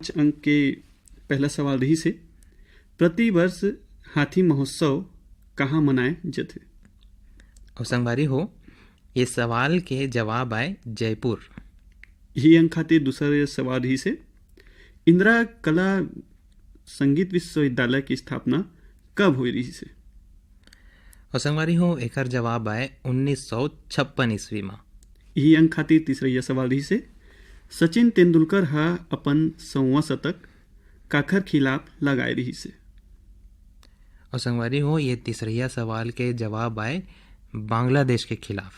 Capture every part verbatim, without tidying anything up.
अंक के पहला सवाल रहिस हे, प्रति वर्ष हाथी महोत्सव कहाँ मनाए जथे? अउ संगवारी हो, ये सवाल के जवाब आए जयपुर। यही अंक खातिर दूसरा ये सवाल रहिस हे, इंदिरा कला संगीत विश्वविद्यालय की स्थापना कब हुई रहिस हे? अउ संगवारी हो, एकर जवाब आए उन्नीस सौ छप्पन ईस्वी मा। यही अंक खातिर तीसरा ये सवाल रहिस हे, सचिन तेंदुलकर ह अपन सौवा शतक काखर खिलाफ लगाए रहिस हे? अउ संगवारी हो, ये तीसरइया सवाल के जवाब आए बांग्लादेश के खिलाफ।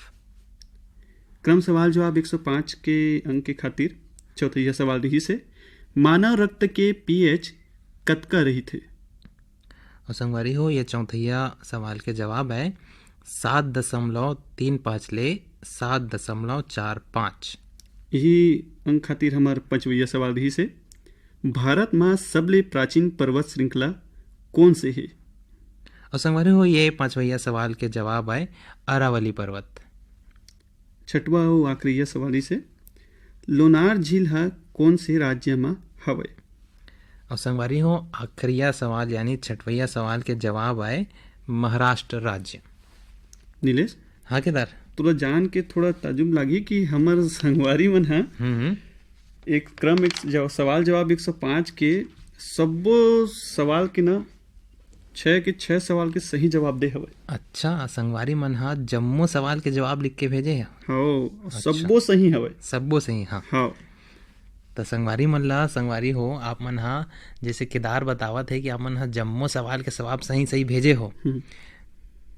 क्रम सवाल जवाब एक सौ पाँच के अंक के खातिर चौथइया सवाल रहिस हे, मानव रक्त के पीएच कतका रहिथे? अउ संगवारी हो, ये चौथइया सवाल के जवाब है सात दशमलव तीन पाँच ले सात दशमलव चार पाँच। यही अंक खातिर हमर पाँचवइया सवाल रहिस हे, भारत म सबले प्राचीन पर्वत श्रृंखला कोन से हे? अउ संगवारी हो, ये पाँचवइया सवाल के जवाब आए अरावली पर्वत। छठवा अउ आखिरी सवाल रहिस हे, लोनार झील ह कोन से राज्य म हवय? अउ संगवारी हो, आखिरिया सवाल यानी छठवइया सवाल के जवाब आए महाराष्ट्र राज्य। नीलेश, हाँ केदार। तोला जान के थोड़ा ताजुब लागी कि हमर संगवारी मन ह हम्म। एक क्रम, एक जव-, सवाल जवाब एक सौ पाँच के सब्बो सवाल के ना, छह के छह सवाल के सही जवाब दे हवय। अच्छा, संगवारी मन ह जम्मो सवाल के जवाब लिख के भेजे हे। हाँ, अच्छा। सब्बो सही हवय। सब्बो सही, हाँ। हाँ। त संगवारी मन ला, संगवारी हो, आप मन ह, जैसे केदार बतावत हे कि आप मन ह जम्मो सवाल के जवाब सही सही भेजे हो, हम्म।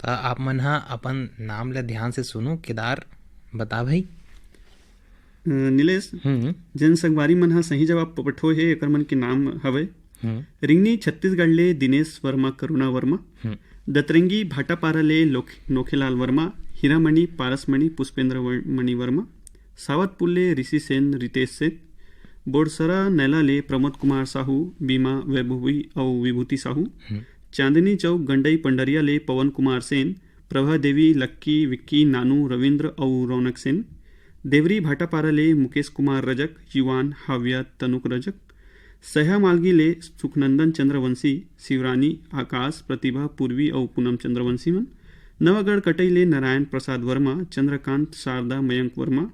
त आप मन ह अपन नाम ला ध्यान से सुनो। केदार, बता भाई। अ, नीलेश, हम्म। जेन संगवारी मन ह सही जवाब प-, पठोय हे, एकर मन के नाम हवय, हम्म। रिंगनी छत्तीसगढ़ ले दिनेश वर्मा, करुणा वर्मा, हम्म। दतरंगी भाटापारा ले लोक-, नोखेलाल वर्मा, हीरामणि, पारसमणि, पुष्पेंद्र व-, मणि वर्मा, सावतपुर ले ऋषि सेन, रितेश सेन, बोरसरा नैला ले प्रमोद कुमार साहू, बीमा वैभवी अउ विभूति साहू, हम्म। चांदनी चौक गंडई पंडरिया ले पवन कुमार सेन, प्रभा देवी, लक्की, विक्की, नानू, रविंद्र अउ रौनक सेन, देवरी भाटापारा ले मुकेश कुमार रजक, युवान, हाव्या, तनुक रजक, सह्या मालगी ले सुखनंदन चंद्रवंशी, शिवरानी, आकाश, प्रतिभा, पूर्वी अउ पूनम चंद्रवंशी मन, नवागढ़ कटई ले नारायण प्रसाद वर्मा, चंद्रकांत, शारदा, मयंक वर्मा,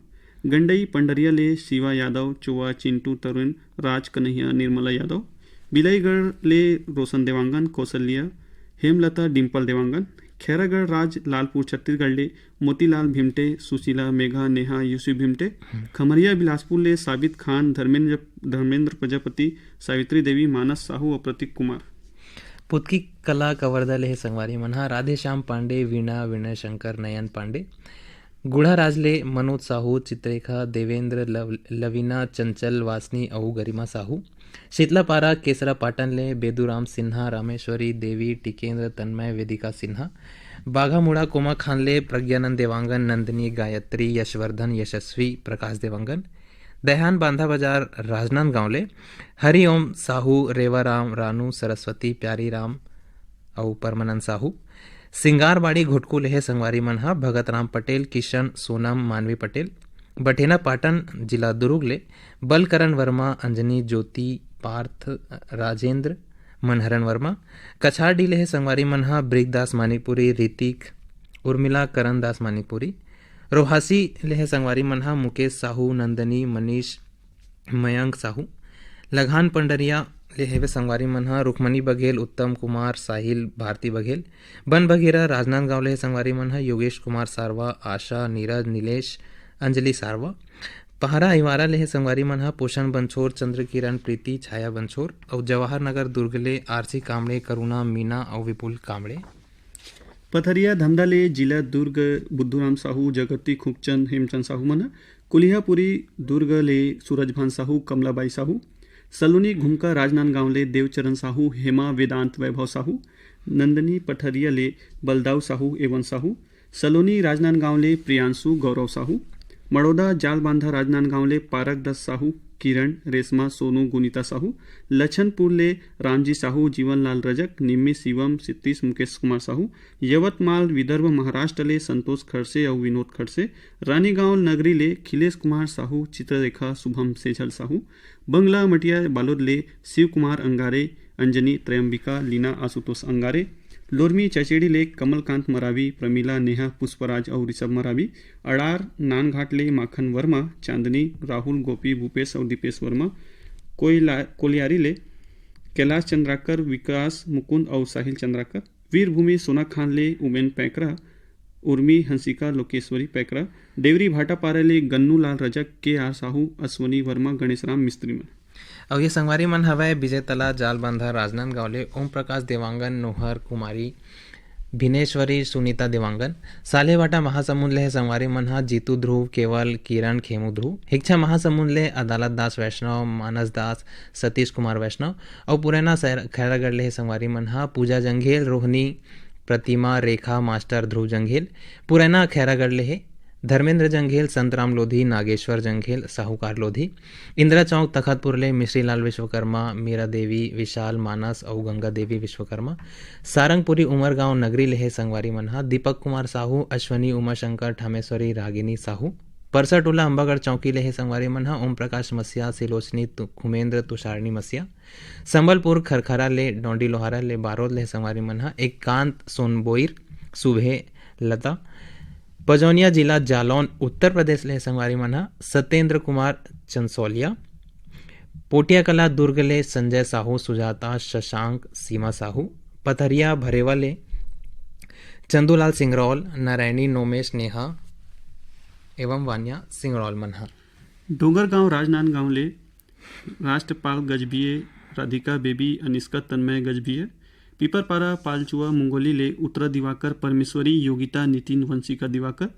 गंडई पंडरिया ले शिवा यादव, चोवा, चिंटू, तरुण, राज कन्हैया, निर्मला यादव, बिलाईगढ़ ले रोशन देवांगन, कौशल्या, हेमलता, डिंपल देवांगन, खैरागढ़ राज लालपुर छत्तीसगढ़ ले मोतीलाल भिमटे, सुशीला, मेघा, नेहा, यूसी भिमटे, हम्म। खमरिया बिलासपुर ले साबित खान, धर्मेंद्र, धर्मेंद्र प्रजापति, सावित्री देवी, मानस साहू अउ प्रतीक कुमार। पुतकी कला कवर्धा ले हे संगवारी मन ह, राधेश्याम पांडे, वीणा, विनय शंकर, नयन पांडे, गुढ़ा राज ले मनोज साहू, चित्रेखा, देवेंद्र, लव-, लवीना, चंचल, वासनी अउ गरिमा साहू, शीतलापारा केसरा पाटन ले बेदूराम सिन्हा, रामेश्वरी देवी, टिकेंद्र, तन्मय, वेदिका सिन्हा, बाघामुड़ा कोमाखान ले प्रज्ञानंद देवांगन, नंदिनी, गायत्री, यशवर्धन, यशस्वी, प्रकाश देवांगन, दयान बांधा बाजार राजनांदगांव ले हरिओम साहू, रेवाराम, रानू, सरस्वती, प्यारीराम अउ परमानंद साहू, सिंगारबाड़ी घुटकू ले हे संगवारी मन ह भगत राम पटेल, किशन, सोनम, मानवी पटेल, बठेना पाटन, जिला दुर्ग ले बलकरण वर्मा, अंजनी, ज्योति, पार्थ, राजेंद्र, मनहरन वर्मा, कछारडी ले हे संगवारी मन ह ब्रिगदास मानिकपुरी, ऋतिक, उर्मिला, करण दास मानिकपुरी, रोहासी ले हे संगवारी मन ह मुकेश साहू, नंदनी, मनीष, मयंक साहू, लघान पंडरिया ले हेवे संगवारी मन ह रुक्मणी बघेल, उत्तम कुमार, साहिल, भारती बघेल, बन बघेरा, राजनांदगांव ले हे संगवारी मन ह योगेश कुमार सारवा, आशा, नीरज, नीलेश, अंजलि सारवा, पहरा अइवारा ले हे संगवारी मन ह पोषण बंछोर, चंद्रकिरण, प्रीति, छाया बंछोर अउ जवाहर नगर दुर्ग ले आरसी कामड़े, करुणा, मीना अउ विपुल कामड़े। पथरिया धमधा ले जिला दुर्ग बुद्धूराम साहू, जगती, खूबचंद, हेमचंद साहू मन ह, कुलिहापुरी दुर्ग ले सूरजभान साहू, कमलाबाई साहू, सलोनी घुमका राजनांदगांव ले देवचरण साहू, हेमा, वेदांत, वैभव साहू, नंदनी पथरिया ले बलदाऊ साहू, एवन साहू, सलोनी राजनांदगांव ले प्रियांशु, गौरव साहू, मड़ौदा जालबांधा राजनांदगांव ले पारक दस साहू, किरण, रेशमा, सोनू, गुनीता साहू, लछनपुर ले रामजी साहू, जीवनलाल रजक, निम्मी शिवम, सित्तीस मुकेश कुमार साहू, यवतमाल विदर्भ महाराष्ट्र ले संतोष खड़से अउ विनोद खड़से, रानीगांव नगरी ले खिलेश कुमार साहू, चित्ररेखा, शुभम, सेजल साहू, बंगला मटिया बालोद ले शिव कुमार अंगारे, अंजनी, त्रयंबिका, लीना, आशुतोष अंगारे, लोरमी चचेड़ी ले कमलकांत मरावी, प्रमिला, नेहा, पुष्पराज अउ ऋषभ मरावी, अड़ार नानघाट ले माखन वर्मा, चांदनी, राहुल, गोपी, भूपेश अउ दीपेश वर्मा, कोयला कोलियारी ले कैलाश चंद्राकर, विकास, मुकुंद अउ साहिल चंद्राकर, वीरभूमि सोनाखान ले उमेन पैकरा, उर्मी, हंसिका, लोकेश्वरी पैकरा, डेवरी भाटापारा ले गन्नूलाल रजक, के आर साहू, अश्वनी वर्मा, गणेशराम मिस्त्री मन। अउ ये संगवारी मन हवय विजय तला, जालबांधा, राजनांदगांव ले ओम प्रकाश देवांगन, नोहर कुमारी, भिनेश्वरी, सुनीता देवांगन। सालेवाटा महासमुंद ले हे संगवारी मन ह जीतू ध्रुव, केवल, किरण, खेमू ध्रुव। हिक्छा महासमुंद ले अदालत दास वैष्णव, मानस दास, सतीश कुमार वैष्णव। अउ पुरैना सैर-, खैरागढ़ ले हे संगवारी मन ह पूजा जंघेल, रोहनी, प्रतिमा, रेखा, मास्टर ध्रुव जंघेल। पुरैना खैरागढ़ ले हे धर्मेंद्र जंघेल, संतराम लोधी, नागेश्वर जंघेल, साहूकार लोधी। इंदिरा चौक तखतपुर ले मिश्रीलाल विश्वकर्मा, मीरा देवी, विशाल, मानस अउ गंगा देवी विश्वकर्मा। सारंगपुरी उमरगांव नगरी ले हे संगवारी मन ह दीपक कुमार साहू, अश्वनी, उमाशंकर, ठामेश्वरी, रागिनी साहू। परसा टोला अंबागढ़ चौकी ले हे संगवारी मन ह ओम प्रकाश मसिया, सिलोचनी तु-, खुमेंद्र, तुषारणी मसिया। संबलपुर खरखरा ले, डोंडी लोहारा ले, बारोद ले संगवारी मन ह एकांत, सोनबोईर, सुभे, लता। पजौनिया जिला जालौन उत्तर प्रदेश ले संगवारी मन ह सत्येंद्र कुमार चंसौलिया। पोटिया कला दुर्ग ले संजय साहू, सुजाता, शशांक, सीमा साहू। पथरिया भरेवा ले चंदूलाल सिंगरौल, नारायणी, नोमेश, नेहा एवं वान्या सिंगरौल मन ह। डोंगरगांव राजनांदगांव ले राष्ट्रपाल गजभिये, राधिका बेबी, अनिष्का तन्मय गजभिये। पीपरपारा पालचुआ मुंगोली ले उत्तरा दिवाकर, परमेश्वरी, योगिता, नितिन, वंशिका दिवाकर।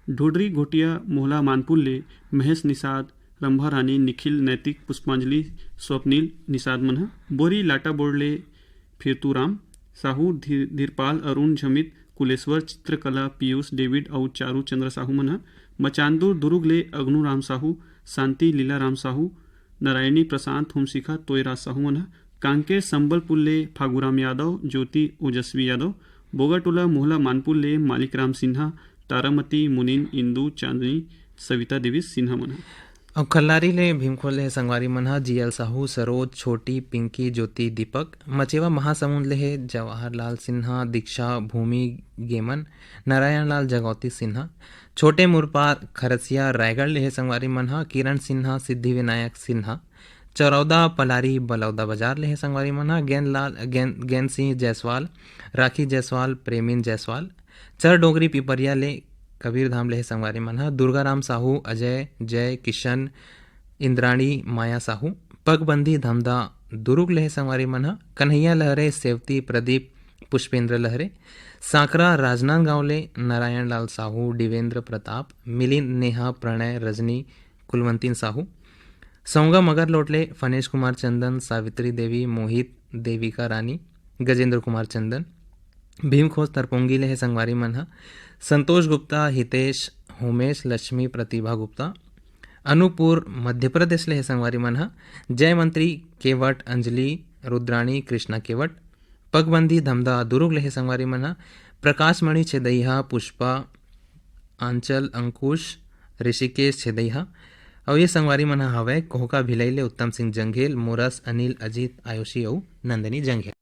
ढोडरी घोटिया मोहला मानपुर ले महेश निषाद, रंभा रानी, निखिल, नैतिक, पुष्पांजलि, स्वप्निल निषाद मन ह। बोरी लाटाबोड़ ले फिरतू राम साहू, धीर-, धीरपाल, अरुण झमित, कुलेश्वर, चित्रकला, पीयूष, डेविड अउ चारू चंद्र साहू मन ह। मचांदुर दुरुग ले अगनू राम साहू, शांति, लीला राम साहू, नारायणी प्रशांत, होमशिखा, तोयराज साहू मन ह। कांकेर संबलपुर ले फागुराम यादव, ज्योति, ओजस्वी यादव। बोगाटोला मोहला मानपुर ले मालिक राम सिन्हा, तारामती, मुनिन, इंदू, चांदनी, सविता देवी सिन्हा मन ह। अउ खल्लारी ले भीमखोल ले संगवारी मन ह जीएल साहू, सरोज, छोटी, पिंकी, ज्योति, दीपक। मचेवा महासमुंद ले हे जवाहरलाल सिन्हा, दीक्षा, भूमि, गेमन, नारायण लाल, जगौती सिन्हा। छोटे मुरपार खरसिया रायगढ़ ले हे संगवारी मन ह किरण सिन्हा, सिद्धि विनायक सिन्हा। चरौदा पलारी बलौदा बाजार ले हे संगवारी मन ह गेंदलाल, गेंद, गेंद सिंह जायसवाल, राखी जायसवाल, प्रेमिन जायसवाल। चर डोंगरी पिपरिया ले कबीरधाम ले हे संगवारी मन ह दुर्गाराम साहू, अजय, जय, किशन, इंद्राणी, माया साहू। पगबंदी धमधा दुरुग ले हे संगवारी मन ह कन्हैया लहरे, सेवती, प्रदीप, पुष्पेंद्र लहरे। सांकरा राजनांदगांव ले नारायण लाल साहू, देवेंद्र प्रताप, मिलिंद, नेहा, प्रणय, रजनी, कुलवंतीन साहू। सौंगा मगरलोड ले फनेश कुमार चंदन, सावित्री देवी, मोहित, देविका रानी, गजेंद्र कुमार चंदन। भीमखोज तरपोंगी ले हे संगवारी मन ह संतोष गुप्ता, हितेश, होमेश, लक्ष्मी, प्रतिभा गुप्ता। अनूपपुर मध्य प्रदेश ले हे संगवारी मन ह जयमंत्री केवट, अंजलि, रुद्राणी, कृष्णा केवट। पगबंदी धमधा दुरुग ले हे संगवारी मन ह प्रकाशमणि छेदइहा, पुष्पा, आंचल, अंकुश, ऋषिकेश छेदइहा। अउ ये संगवारी मन ह हवय कोहका भिलई ले उत्तम सिंह जंघेल, मोरस, अनिल, अजीत, आयुषी अउ नंदिनी जंघेल।